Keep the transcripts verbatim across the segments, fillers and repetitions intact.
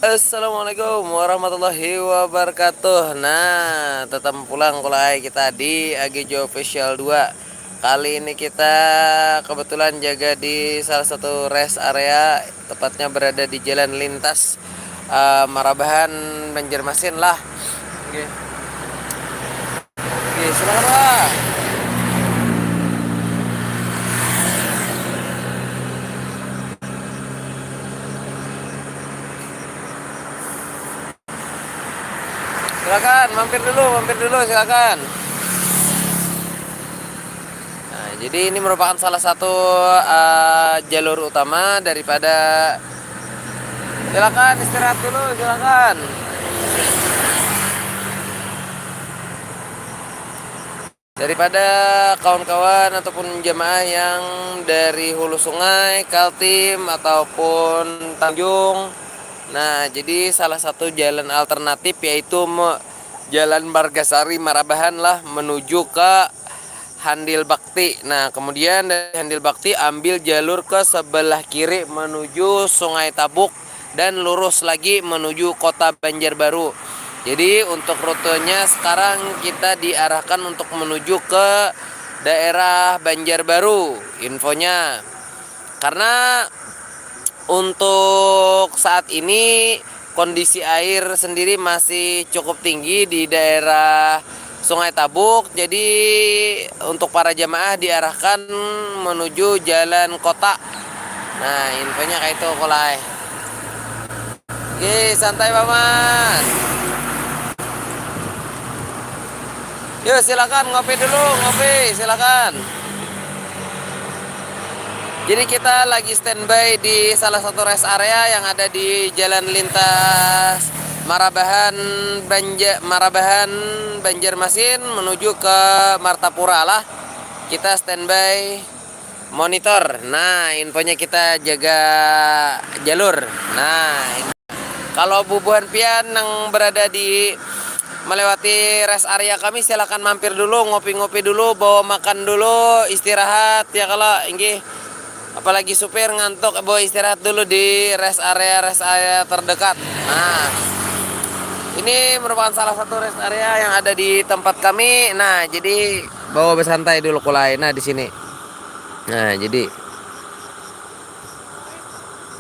Assalamualaikum warahmatullahi wabarakatuh. Nah, tetap pulang kulai kita di A G J Official dua. Kali ini kita kebetulan jaga di salah satu rest area, tepatnya berada di jalan lintas, eh, Marabahan, Banjarmasin lah. Oke. Oke, silakan, Pak. Silakan, mampir dulu, mampir dulu, silakan. Nah, jadi ini merupakan salah satu, eh, jalur utama daripada, silakan istirahat dulu, silakan. Daripada kawan-kawan ataupun jamaah yang dari Hulu Sungai, Kaltim, ataupun Tanjung. Nah, jadi salah satu jalan alternatif yaitu me-, Jalan Margasari Marabahan lah menuju ke Handil Bakti. Nah, kemudian dari Handil Bakti ambil jalur ke sebelah kiri menuju Sungai Tabuk dan lurus lagi menuju Kota Banjarbaru. Jadi, untuk rutenya sekarang kita diarahkan untuk menuju ke daerah Banjarbaru, infonya. Karena untuk saat ini kondisi air sendiri masih cukup tinggi di daerah Sungai Tabuk, jadi untuk para jamaah diarahkan menuju jalan kota. Nah, infonya kayak itu, kulai. Oke, santai, Paman. Yuk, silakan ngopi dulu, ngopi, silakan. Jadi kita lagi standby di salah satu rest area yang ada di jalan lintas Marabahan, Banja-, Marabahan, Banjarmasin menuju ke Martapura lah. Kita standby monitor. Nah, infonya kita jaga jalur. Nah, in-, kalau bubuhan pian yang berada di melewati rest area kami, silakan mampir dulu, ngopi-ngopi dulu, bawa makan dulu, istirahat ya kalau, inggih. Apalagi supir ngantuk, bawa istirahat dulu di rest area, rest area terdekat. Nah, ini merupakan salah satu rest area yang ada di tempat kami. Nah, jadi bawa bersantai dulu kulai. Nah, di sini. Nah, jadi,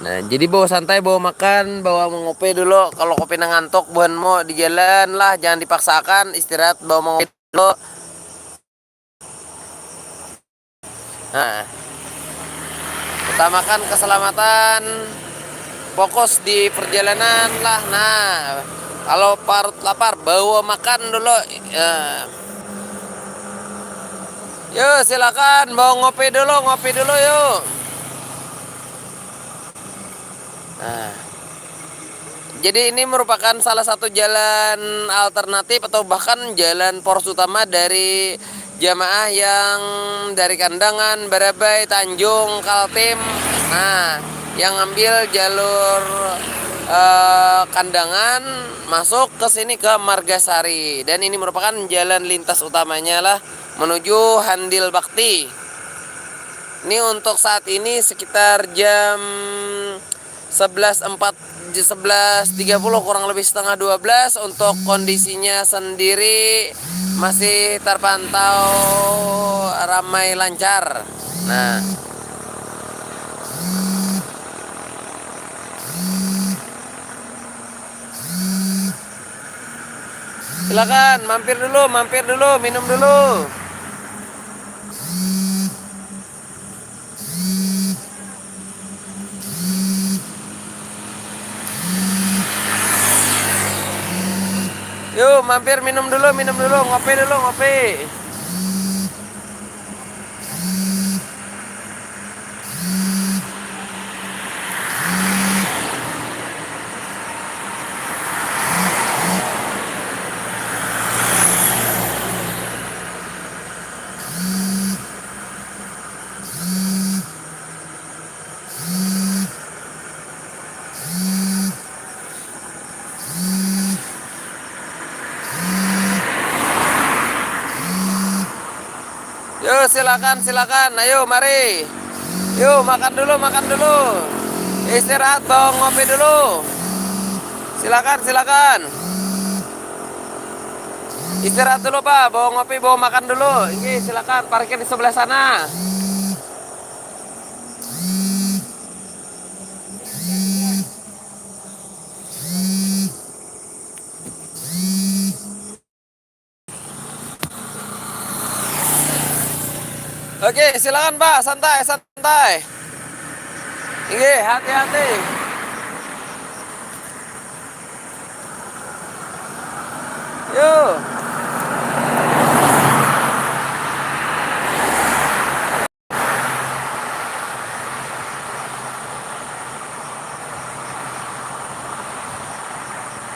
nah, jadi bawa santai, bawa makan, bawa mengopi dulu. Kalau kopi nang ngantuk, buhan mau di jalan lah, jangan dipaksakan, istirahat, bawa mengopi dulu. Nah, utamakan keselamatan, fokus di perjalanan lah. Nah, kalau parut lapar, bawa makan dulu. Ya. Yuk, silakan, bawa ngopi dulu, ngopi dulu, yuk. Nah, jadi ini merupakan salah satu jalan alternatif atau bahkan jalan poros utama dari jamaah yang dari Kandangan, Barabai, Tanjung, Kaltim. Nah, yang ngambil jalur, eh, Kandangan masuk ke sini ke Margasari, dan ini merupakan jalan lintas utamanya lah menuju Handil Bakti. Ini untuk saat ini sekitar jam sebelas empat, sebelas tiga puluh, kurang lebih setengah dua belas. Untuk kondisinya sendiri masih terpantau ramai lancar. Nah. Silakan, mampir dulu, mampir dulu, minum dulu. Yuk, mampir minum dulu, minum dulu, ngopi dulu, ngopi. Yo, silakan, silakan. Ayo, mari. Yo, makan dulu, makan dulu. Istirahat dong, ngopi dulu. Silakan, silakan. Istirahat dulu, Pak. Bawa ngopi, bawa makan dulu. Ini silakan parkir di sebelah sana. Oke, silakan, Pak, santai, santai. Oke, hati-hati. Yuk.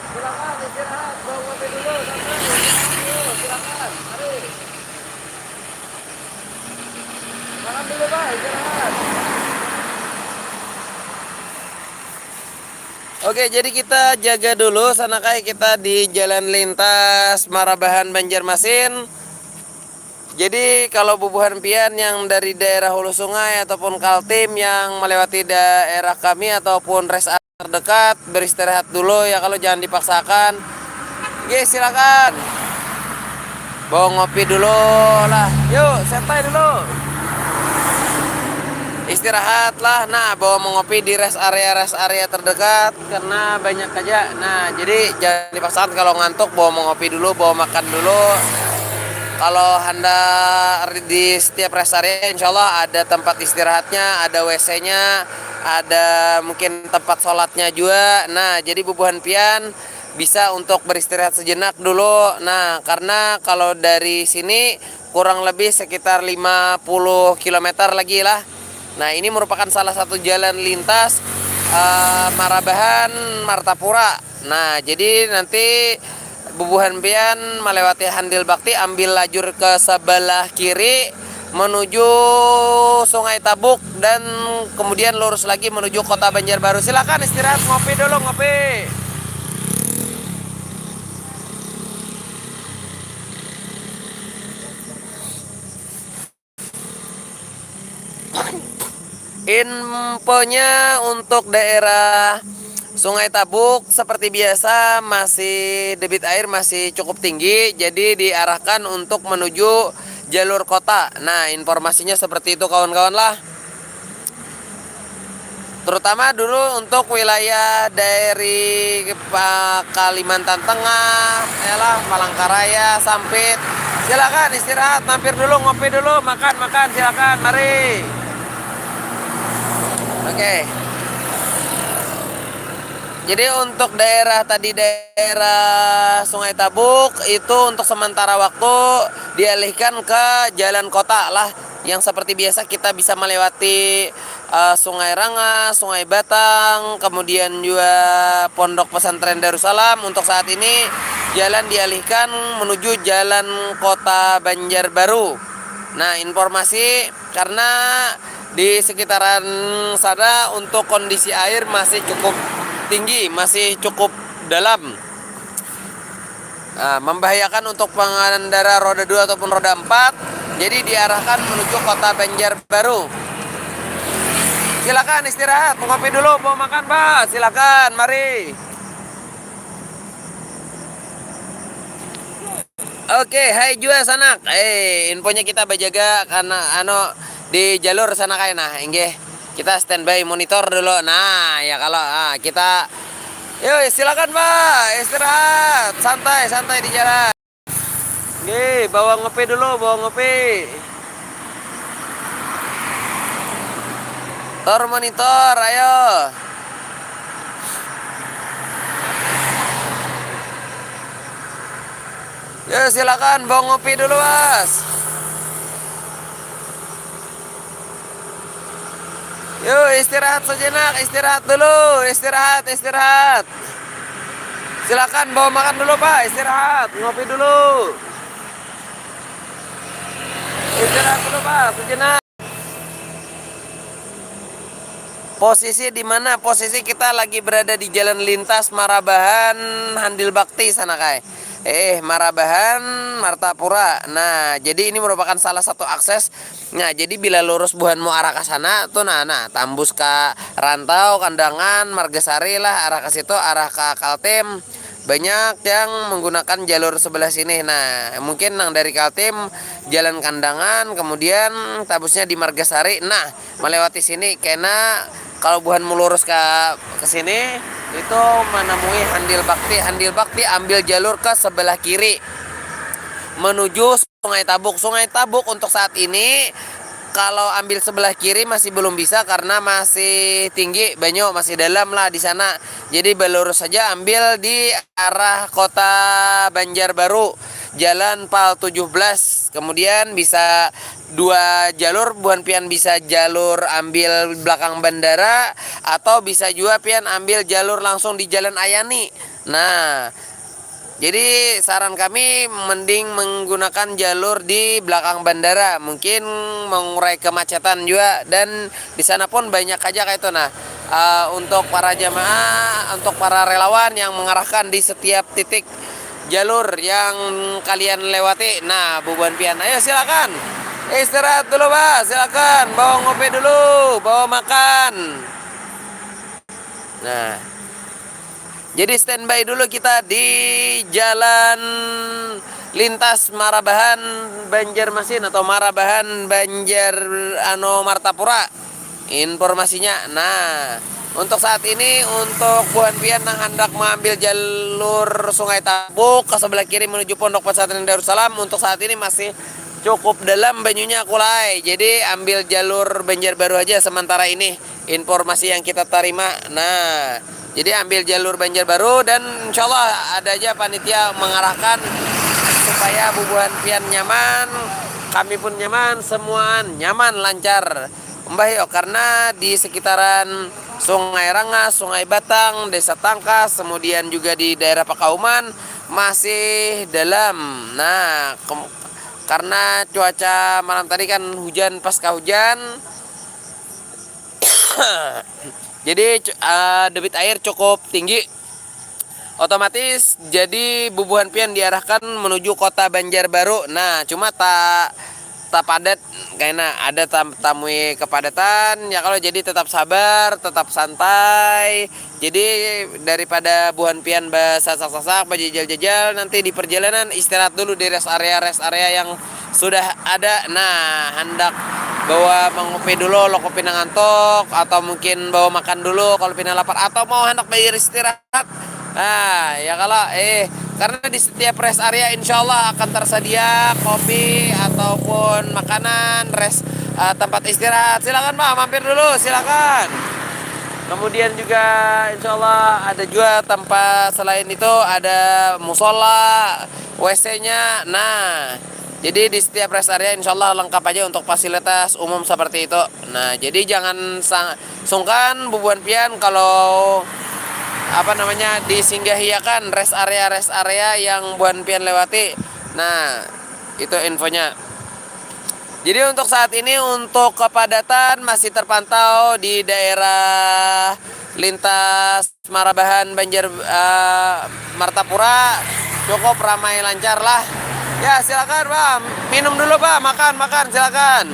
Silakan istirahat, bawa kopi dulu, santai. Yuk, silakan, mari. Makan dulu, Pak, istirahat. Oke, jadi kita jaga dulu sana, kayak kita di jalan lintas Marabahan, Banjarmasin. Jadi kalau bubuhan pian yang dari daerah Hulu Sungai ataupun Kaltim yang melewati daerah kami ataupun rest terdekat, beristirahat dulu ya, kalau jangan dipaksakan. Oke, silakan. Bawa ngopi dulu lah. Yuk, santai dulu. Istirahat lah. Nah, bawa mengopi di rest area, rest area terdekat karena banyak aja. Nah, jadi jangan dipaksakan, kalau ngantuk bawa mengopi dulu, bawa makan dulu. Kalau hendak di setiap rest area, insya Allah ada tempat istirahatnya, ada W C-nya, ada mungkin tempat sholatnya juga. Nah, jadi bubuhan pian bisa untuk beristirahat sejenak dulu. Nah, karena kalau dari sini kurang lebih sekitar lima puluh kilometer lagi lah. Nah, ini merupakan salah satu jalan lintas, eh, Marabahan, Martapura. Nah, jadi nanti bubuhan pian melewati Handil Bakti, ambil lajur ke sebelah kiri menuju Sungai Tabuk dan kemudian lurus lagi menuju Kota Banjarbaru. Silakan istirahat, ngopi dulu, ngopi. Infonya untuk daerah Sungai Tabuk, seperti biasa masih debit air masih cukup tinggi, jadi diarahkan untuk menuju jalur kota. Nah, informasinya seperti itu, kawan-kawan lah. Terutama dulu untuk wilayah dari Pa-, Kalimantan Tengah, yalah, Palangkaraya, Sampit. Silakan istirahat, mampir dulu, ngopi dulu, makan, makan, silakan, mari. Oke. Jadi untuk daerah tadi, daerah Sungai Tabuk itu untuk sementara waktu dialihkan ke jalan kota lah, yang seperti biasa kita bisa melewati, eh, Sungai Rangas, Sungai Batang, kemudian juga Pondok Pesantren Darussalam. Untuk saat ini jalan dialihkan menuju jalan Kota Banjarbaru. Nah, informasi karena di sekitaran sana untuk kondisi air masih cukup tinggi, masih cukup dalam. Nah, membahayakan untuk pengendara roda dua ataupun roda empat, jadi diarahkan menuju Kota Banjarbaru. Silakan istirahat, ngopi dulu, mau makan, Pak? Silakan, mari. Oke, hai jua sanak. Eh, infonya kita bajaga karena, anu, di jalur sana kayak, nah, inggih. Kita standby monitor dulu. Nah, ya kalau, ah, kita, yuk, silakan, Pak, istirahat, santai, santai di jalan. Nggih, bawa ngopi dulu, bawa ngopi. Tor monitor, ayo. Ya, silakan, bawa ngopi dulu, Mas. Yuk, istirahat sejenak, istirahat dulu, istirahat, istirahat. Silakan bawa makan dulu, Pak, istirahat, ngopi dulu. Istirahat dulu, Pak, sejenak. Posisi di mana? Posisi kita lagi berada di jalan lintas Marabahan, Handil Bakti sana, Kai. eh, Marabahan, Martapura. Nah, jadi ini merupakan salah satu akses. Nah, jadi bila lurus buhanmu arah ke sana tuh, nah, nah, tambus ke Rantau, Kandangan, Margasari lah, arah ke situ, arah ke Kaltim. Banyak yang menggunakan jalur sebelah sini. Nah, mungkin yang dari Kaltim jalan Kandangan, kemudian tabusnya di Margasari. Nah, melewati sini kena, kalau buhanmu lurus ke ke sini itu menemui Handil Bakti. Handil Bakti ambil jalur ke sebelah kiri menuju Sungai Tabuk. Sungai Tabuk untuk saat ini kalau ambil sebelah kiri masih belum bisa karena masih tinggi banyu, masih dalam lah di sana. Jadi balurus saja ambil di arah kota Banjarbaru, jalan Pal tujuh belas. Kemudian bisa dua jalur, buhan pian bisa jalur ambil belakang bandara atau bisa juga pian ambil jalur langsung di Jalan Ayani. Nah, jadi saran kami mending menggunakan jalur di belakang bandara, mungkin mengurai kemacetan juga, dan di sana pun banyak aja kayak itu. Nah, eh, untuk para jamaah, untuk para relawan yang mengarahkan di setiap titik jalur yang kalian lewati. Nah, bubuhan pian, ayo silakan istirahat dulu, Pak. Silakan bawa ngopi dulu, bawa makan. Nah, jadi standby dulu kita di jalan lintas Marabahan Banjarmasin atau Marabahan Banjar, anu, Martapura. Informasinya. Nah, untuk saat ini, untuk buhan pian yang hendak mengambil jalur Sungai Tabuk ke sebelah kiri menuju Pondok Pesantren Darussalam, untuk saat ini masih cukup dalam banyunya, kulai. Jadi ambil jalur Banjarbaru aja sementara ini, informasi yang kita terima. Nah, jadi ambil jalur Banjarbaru dan insya Allah ada aja panitia mengarahkan supaya bubuhan pian nyaman, kami pun nyaman, semuaan nyaman, lancar. Mbah yo, karena di sekitaran Sungai Rangas, Sungai Batang, Desa Tangkas, kemudian juga di daerah Pakauman masih dalam. Nah, ke-, karena cuaca malam tadi kan hujan, pasca hujan, jadi cu-, eh, debit air cukup tinggi. Otomatis jadi bubuhan pian diarahkan menuju kota Banjarbaru. Nah, cuma ta tapadat, karena ada tam tamui kepadatan ya, kalau jadi tetap sabar, tetap santai. Jadi daripada buhan pian basasak-sasak, bajajal-jajal, nanti di perjalanan istirahat dulu di rest area, rest area yang sudah ada. Nah, hendak bawa mangupi dulu, lo kopi nang antok, atau mungkin bawa makan dulu kalau pina lapar, atau mau hendak beristirahat. Nah, ya kalau, eh, karena di setiap rest area insya Allah akan tersedia kopi ataupun makanan, rest, eh, tempat istirahat. Silakan, Pak, mampir dulu, silakan. Kemudian juga insya Allah ada juga tempat selain itu, ada musola, W C-nya. Nah, jadi di setiap rest area insya Allah lengkap aja untuk fasilitas umum seperti itu. Nah, jadi jangan sang-, sungkan bubuhan pian kalau, apa namanya, disinggahiakan rest area, rest area yang buhan pian lewati. Nah, itu infonya. Jadi untuk saat ini, untuk kepadatan masih terpantau di daerah lintas Marabahan, Banjar, eh, Martapura, cukup ramai lancar lah. Ya, silakan, Pak. Minum dulu, Pak. Makan, makan, silakan.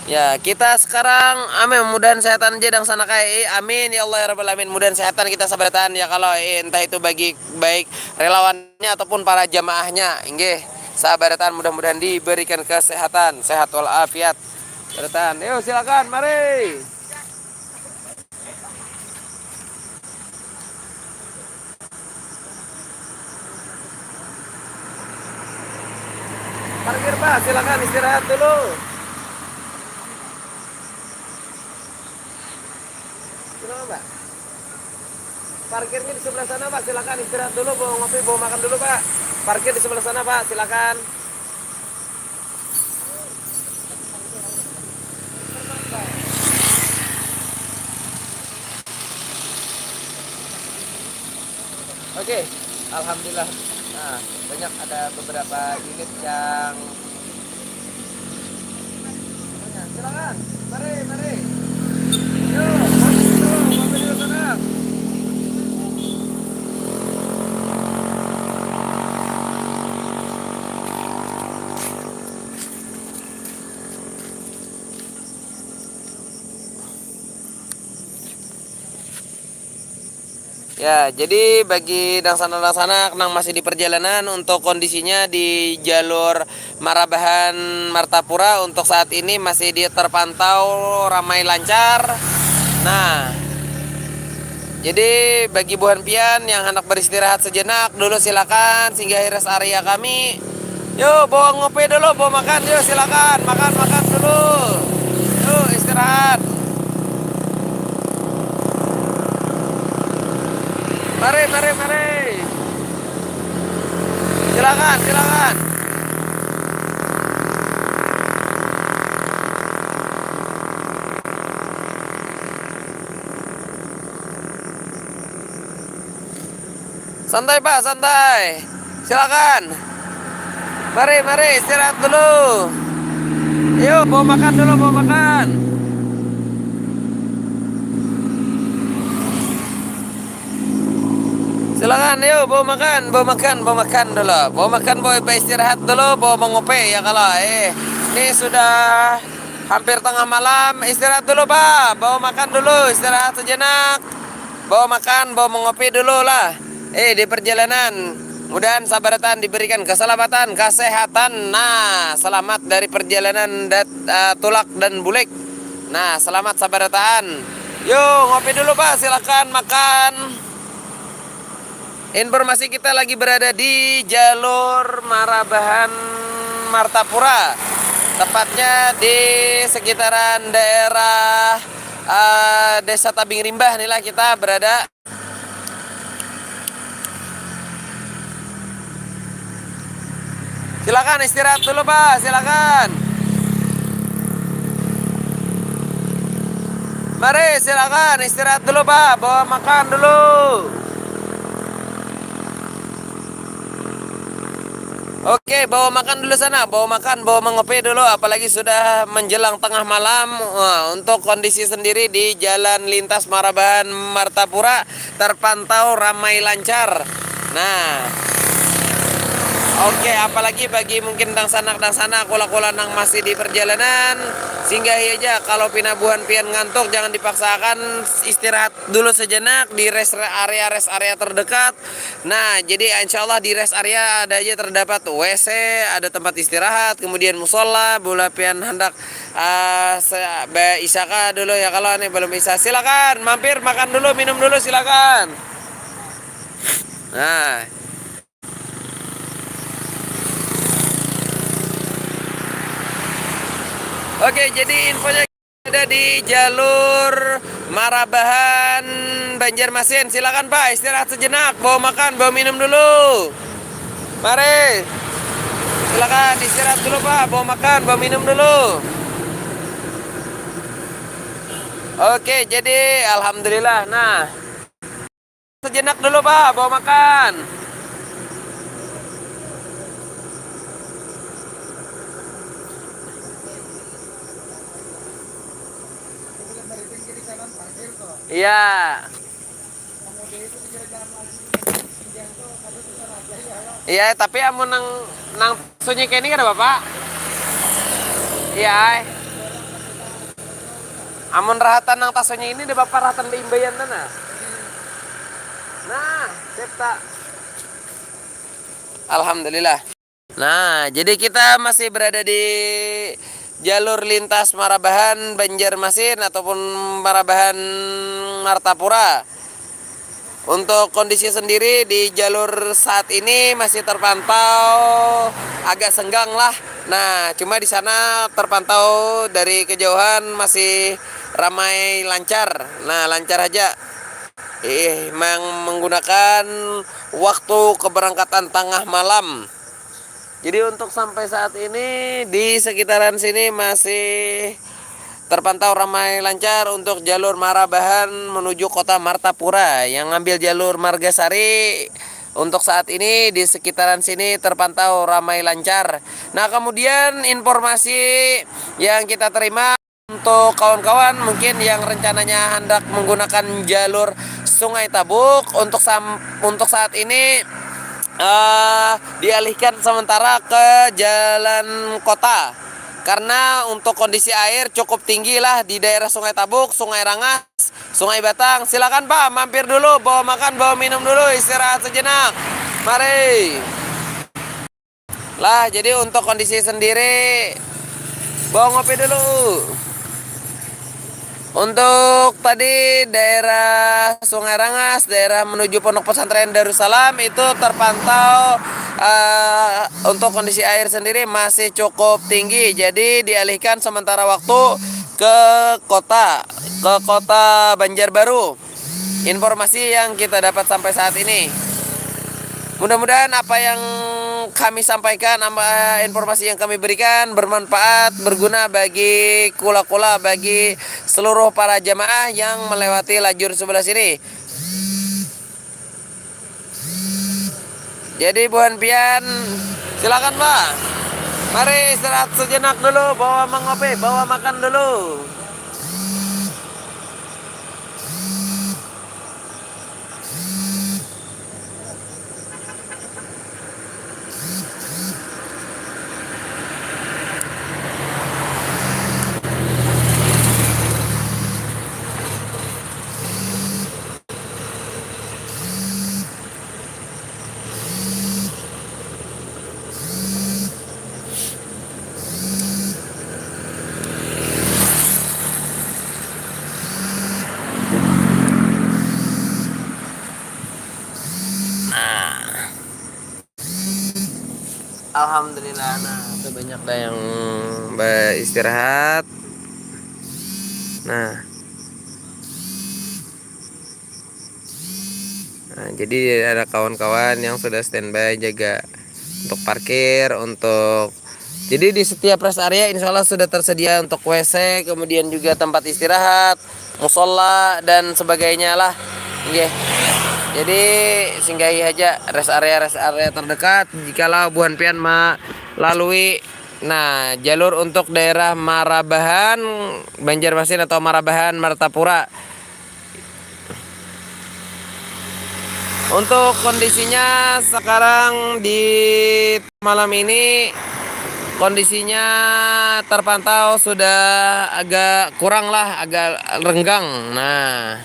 Ya, kita sekarang, amin, mudahan sehatan aja dang sana kai. Amin ya Allah ya rabbal alamin. Mudahan sehatan kita sabarataan ya, kalau, eh, entah itu bagi baik relawannya ataupun para jamaahnya. Inggih, sabarataan mudah-mudahan diberikan kesehatan, sehat walafiat. Sabarataan. Yo, silakan, mari. Parkir, Pak, silakan istirahat dulu. Silakan, Pak. Parkirnya di sebelah sana, Pak. Silakan istirahat dulu, bawa ngopi, bawa makan dulu, Pak. Parkir di sebelah sana, Pak. Silakan. Oke, alhamdulillah. Nah, banyak ada beberapa unit yang, silakan, mari, mari. Yo, mari dulu, mari dulu sana. Ya, jadi bagi dangsanak-dangsanak nang masih di perjalanan, untuk kondisinya di jalur Marabahan Martapura untuk saat ini masih di, terpantau ramai lancar. Nah, jadi bagi buhan pian yang hendak beristirahat sejenak dulu, silakan singgahi rest area kami. Yuk, bawa ngopi dulu, bawa makan, yuk silakan, makan, makan dulu. Yuk, istirahat. Mari, mari, mari. Silakan, silakan. Santai, Pak, santai. Silakan. Mari, mari, istirahat dulu. Yuk, bawa makan dulu, bawa makan. Silakan, yuk, bawa makan, bawa makan, bawa makan dulu. Bawa makan, bawa istirahat dulu, bawa mengopi, ya kalau, eh, ini sudah hampir tengah malam, istirahat dulu, Pak. Bawa makan dulu, istirahat sejenak. Bawa makan, bawa mengopi dulu lah. Eh, di perjalanan, mudahan sabarataan diberikan keselamatan, kesehatan. Nah, selamat dari perjalanan dat-, eh, tulak dan bulik. Nah, selamat sabarataan. Yuk, ngopi dulu, Pak. Silakan makan. Informasi, kita lagi berada di jalur Marabahan Martapura, tepatnya di sekitaran daerah, eh, Desa Tabing Rimbah inilah kita berada. Silakan istirahat dulu, Pak, silakan. Mari, silakan istirahat dulu, Pak, bawa makan dulu. Oke, bawa makan dulu sana, bawa makan, bawa mengopi dulu, apalagi sudah menjelang tengah malam. Wah, untuk kondisi sendiri di Jalan Lintas Marabahan Martapura terpantau ramai lancar. Nah, oke, apalagi bagi mungkin dangsanak-dangsanak, kula-kula nang masih di perjalanan, singgahi aja. Kalau pina buhan pian ngantuk, jangan dipaksakan, istirahat dulu sejenak di rest area, rest area terdekat. Nah, jadi insya Allah di rest area ada aja terdapat W C, ada tempat istirahat, kemudian musola. Bila pian hendak, ah, se-, be-, isaka dulu ya, kalau ini belum isa, silakan mampir makan dulu, minum dulu, silakan. Nah. Oke, jadi infonya ada di jalur Marabahan, Banjarmasin. Silakan, Pak, istirahat sejenak, bawa makan, bawa minum dulu. Mari. Silakan istirahat dulu, Pak, bawa makan, bawa minum dulu. Oke, jadi alhamdulillah. Nah, sejenak dulu, Pak, bawa makan. Iya. Iya, tapi amun nang, nang sunyi kene kada, Bapak? Iya, ai. Amun rahatan nang tasonya ini, dah baparahatan baimbaian tana. Nah, sip ta. Alhamdulillah. Nah, jadi kita masih berada di jalur lintas Marabahan, Banjarmasin, ataupun Marabahan, Martapura. Untuk kondisi sendiri di jalur saat ini masih terpantau agak senggang lah. Nah, cuma di sana terpantau dari kejauhan masih ramai lancar. Nah, lancar aja. Eh, meng-, menggunakan waktu keberangkatan tengah malam. Jadi untuk sampai saat ini di sekitaran sini masih terpantau ramai lancar untuk jalur Marabahan menuju kota Martapura. Yang ngambil jalur Margasari untuk saat ini di sekitaran sini terpantau ramai lancar. Nah, kemudian informasi yang kita terima untuk kawan-kawan mungkin yang rencananya hendak menggunakan jalur Sungai Tabuk untuk sam-, untuk saat ini, eh, dialihkan sementara ke jalan kota. Karena untuk kondisi air cukup tinggi lah di daerah Sungai Tabuk, Sungai Rangas, Sungai Batang. Silakan, Pak, mampir dulu, bawa makan, bawa minum dulu, istirahat sejenak. Mari. Lah, jadi untuk kondisi sendiri, bawa ngopi dulu. Untuk tadi daerah Sungai Rangas, daerah menuju Pondok Pesantren Darussalam itu terpantau, eh, untuk kondisi air sendiri masih cukup tinggi. Jadi dialihkan sementara waktu ke kota, ke kota Banjarbaru. Informasi yang kita dapat sampai saat ini. Mudah-mudahan apa yang kami sampaikan, apa informasi yang kami berikan bermanfaat, berguna bagi kula-kula, bagi seluruh para jamaah yang melewati lajur sebelah sini. Jadi buhan pian, silakan, Pak. Mari istirahat sejenak dulu, bawa mengopi, bawa makan dulu. Nah. Alhamdulillah, nah, itu banyak dah yang beristirahat. Nah. Nah, jadi ada kawan-kawan yang sudah standby jaga untuk parkir, untuk, jadi di setiap rest area insya Allah sudah tersedia untuk W C, kemudian juga tempat istirahat, musola dan sebagainya lah. Nggih. Jadi singgahi aja rest area, rest area terdekat jikalau buhan pian melalui, nah, jalur untuk daerah Marabahan, Banjarmasin atau Marabahan, Martapura. Untuk kondisinya sekarang di malam ini, kondisinya terpantau sudah agak kurang lah, agak renggang. Nah,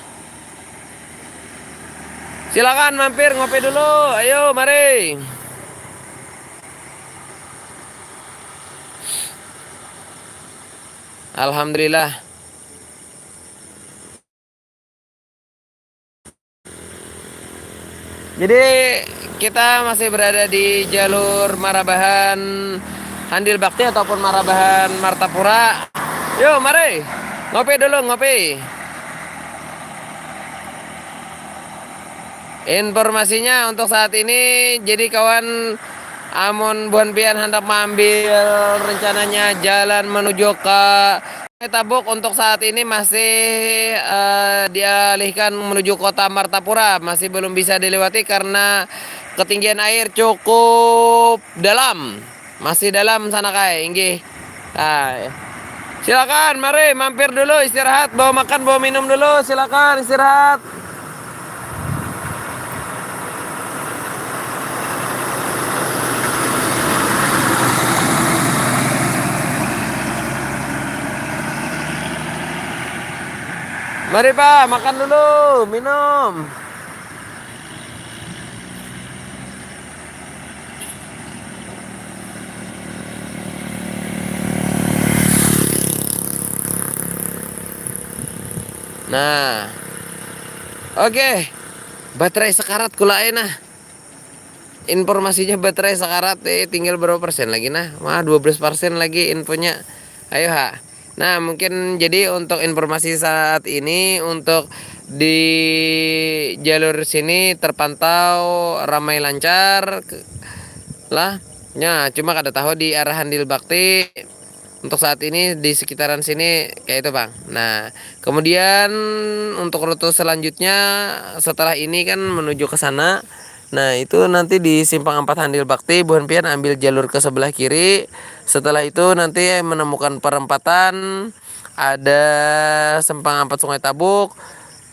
silakan mampir ngopi dulu. Ayo, mari. Alhamdulillah. Jadi kita masih berada di jalur Marabahan Handil Bakti ataupun Marabahan Martapura. Yuk, mari ngopi dulu, ngopi. Informasinya untuk saat ini, jadi kawan, amun buhan pian hendak mengambil rencananya jalan menuju ke Tabuk untuk saat ini masih, eh, dialihkan menuju kota Martapura, masih belum bisa dilewati karena ketinggian air cukup dalam, masih dalam sana kai, inggih. Nah, silakan, mari mampir dulu istirahat, bawa makan, bawa minum dulu, silakan istirahat. Mari, Pak, makan dulu, minum. Nah. Oke. Baterai sekarat kula ai nah. Informasinya baterai sekarat, eh, tinggal berapa persen lagi nah? Wah, dua belas persen lagi infonya. Ayo ha. Nah, mungkin jadi untuk informasi saat ini, untuk di jalur sini terpantau ramai lancar ke-, lah. Ya, cuma kada tahu di arah Handil Bakti untuk saat ini di sekitaran sini kayak itu, Bang. Nah, kemudian untuk rute selanjutnya setelah ini kan menuju ke sana. Nah, itu nanti di simpang empat Handil Bakti, buhan pian ambil jalur ke sebelah kiri. Setelah itu nanti menemukan perempatan, ada simpang empat Sungai Tabuk.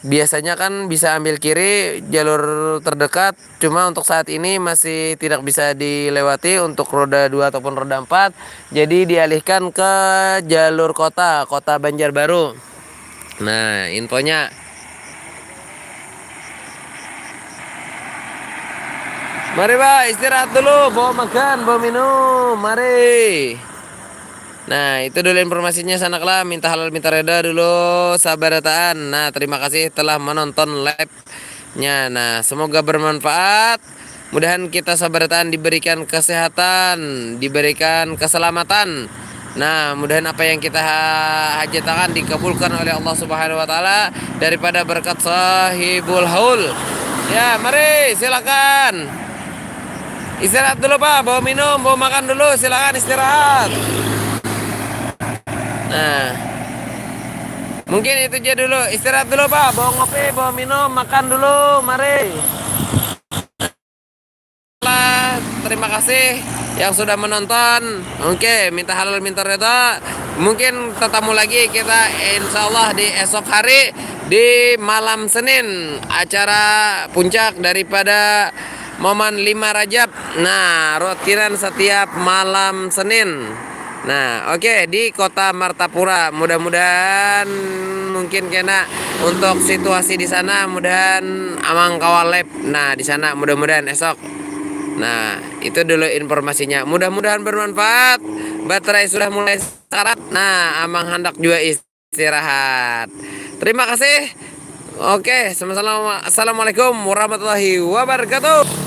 Biasanya kan bisa ambil kiri, jalur terdekat. Cuma untuk saat ini masih tidak bisa dilewati untuk roda dua ataupun roda empat. Jadi dialihkan ke jalur kota, kota Banjarbaru. Nah, infonya. Mari, Pak, istirahat dulu, bawa makan, bawa minum, mari. Nah, itu dulu informasinya, sanaklah, minta halal, minta reda dulu, sabarataan. Nah, terima kasih telah menonton live-nya. Nah, semoga bermanfaat. Mudahan kita sabarataan diberikan kesehatan, diberikan keselamatan. Nah, mudahan apa yang kita ha-, hajatakan dikabulkan oleh Allah Subhanahu wa Ta'ala daripada berkat Sahibul Haul. Ya, mari, silakan. Istirahat dulu, Pak. Bawa minum, bawa makan dulu. Silakan istirahat. Nah, mungkin itu aja dulu. Istirahat dulu, Pak. Bawa ngopi, bawa minum, makan dulu. Mari. Terima kasih yang sudah menonton. Oke, minta halal, minta reda. Mungkin tetamu lagi kita, insya Allah, di esok hari, di malam Senin, acara puncak daripada momen lima Rajab. Nah, rutinan setiap malam Senin. Nah, oke, di Kota Martapura. Mudah-mudahan mungkin kena untuk situasi di sana, mudahan Amang kawa live. Nah, di sana, mudah-mudahan esok. Nah, itu dulu informasinya. Mudah-mudahan bermanfaat. Baterai sudah mulai sekarat. Nah, Amang handak jua istirahat. Terima kasih. Oke, sama-sama. Assalamualaikum warahmatullahi wabarakatuh.